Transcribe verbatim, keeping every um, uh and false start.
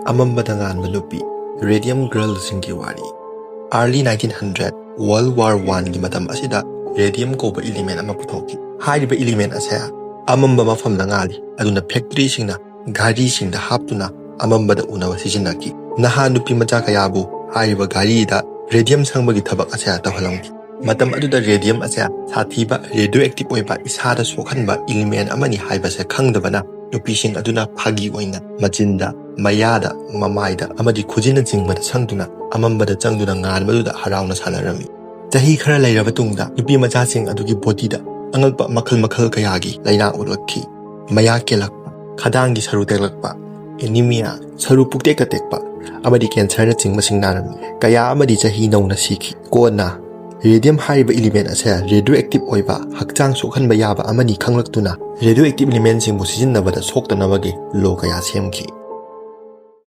ꯑꯃꯝꯕꯗ ꯉꯥꯟꯕ ꯅꯨꯄꯤ, Radium Girlꯁꯤꯡꯒꯤ ꯋꯥꯔꯤ꯫ Early nineteen hundred, World War Oneꯒꯤ ꯃꯇꯝ ꯑꯁꯤꯗ radium ꯀꯧꯕ element ꯑꯃ ꯄꯨꯊꯣꯛꯈꯤ꯫ ꯍꯥꯏꯔꯤꯕ element ꯑꯁꯦ ꯑꯃꯝꯕ ꯃꯐꯝꯗ ꯉꯥꯜꯂꯤ, ꯑꯗꯨꯅ factoryꯁꯤꯡꯅ ꯘꯔꯤꯁꯤꯡꯗ ꯍꯥꯞꯇꯨꯅ ꯑꯃꯝꯕꯗ ꯎꯅꯕ ꯁꯤꯖꯤꯟꯅꯈꯤ꯫ ꯅꯍꯥ ꯅꯨꯄꯤ ꯃꯆꯥ ꯀꯌꯥꯕꯨ ꯍꯥꯏꯔꯤꯕ ꯘꯔꯤꯗ radium ꯁꯪꯕꯒꯤ ꯊꯕꯛ ꯑꯁꯦ ꯇꯧꯍꯜꯂꯝꯈꯤ꯫ ꯃꯇꯝ ꯑꯗꯨꯗ radium ꯑꯁꯦ ꯁꯥꯊꯤꯕ, radioactive ꯑꯣꯏꯕ, ꯏꯁꯥꯗ ꯁꯣꯛꯍꯟꯕ element ꯑꯃꯅꯤ ꯍꯥꯏꯕꯁꯦ ꯈꯪꯗꯕꯅ ꯅꯨꯄꯤꯁꯤꯡ ꯑꯗꯨꯅ ꯐꯥꯒꯤ ꯑꯣꯏꯅ ꯃꯆꯤꯟꯗ, ꯃꯌꯥꯗ, ꯃꯃꯥꯏꯗ ꯑꯃꯗꯤ ꯈꯨꯖꯤꯟꯅꯆꯤꯡꯕꯗ ꯁꯪꯗꯨꯅ ꯑꯃꯝꯕꯗ ꯆꯪꯗꯨꯅ ꯉꯥꯟꯕꯗꯨꯗ ꯍꯔꯥꯎꯅ ꯁꯥꯟꯅꯔꯝꯃꯤ꯫ ꯆꯍꯤ ꯈꯔ ꯂꯩꯔꯕ ꯇꯨꯡꯗ ꯅꯨꯄꯤ ꯃꯆꯥꯁꯤꯡ ꯑꯗꯨꯒꯤ bodyꯗ ꯑꯉꯛꯄ ꯃꯈꯜ ꯃꯈꯜ ꯀꯌꯥꯒꯤ ꯂꯥꯏꯅꯥ ꯎꯠꯂꯛꯈꯤ꯫ ꯃꯌꯥ ꯀꯦꯜꯂꯛꯄ, ꯈꯗꯥꯡꯒꯤ ꯁꯔꯨ ꯇꯦꯛꯂꯛꯄ, anemia, ꯁꯔꯨ ꯄꯨꯛꯇꯦꯛꯇ ꯇꯦꯛꯄ, ꯑꯃꯗꯤ cancerꯅꯆꯤꯡꯕꯁꯤꯡ ꯅꯥꯔꯝꯃꯤ꯫ ꯀꯌꯥ ꯑꯃꯗꯤ ꯆꯍꯤ ꯅꯧꯅ ꯁꯤꯈꯤ꯫ ꯀꯣꯟꯅ radium ꯍꯥꯏꯔꯤꯕ element ꯑꯁꯦ radioactive ꯑꯣꯏꯕ, ꯍꯛꯆꯥꯡ ꯁꯣꯛꯍꯟꯕ ꯌꯥꯕ ꯑꯃꯅꯤ ꯈꯪꯂꯛꯇꯨꯅ radioactive elementꯁꯤꯡꯕꯨ ꯁꯤꯖꯤꯟꯅꯕꯗ ꯁꯣꯛꯇꯅꯕꯒꯤ law ꯀꯌꯥ ꯁꯦꯝꯈꯤ꯫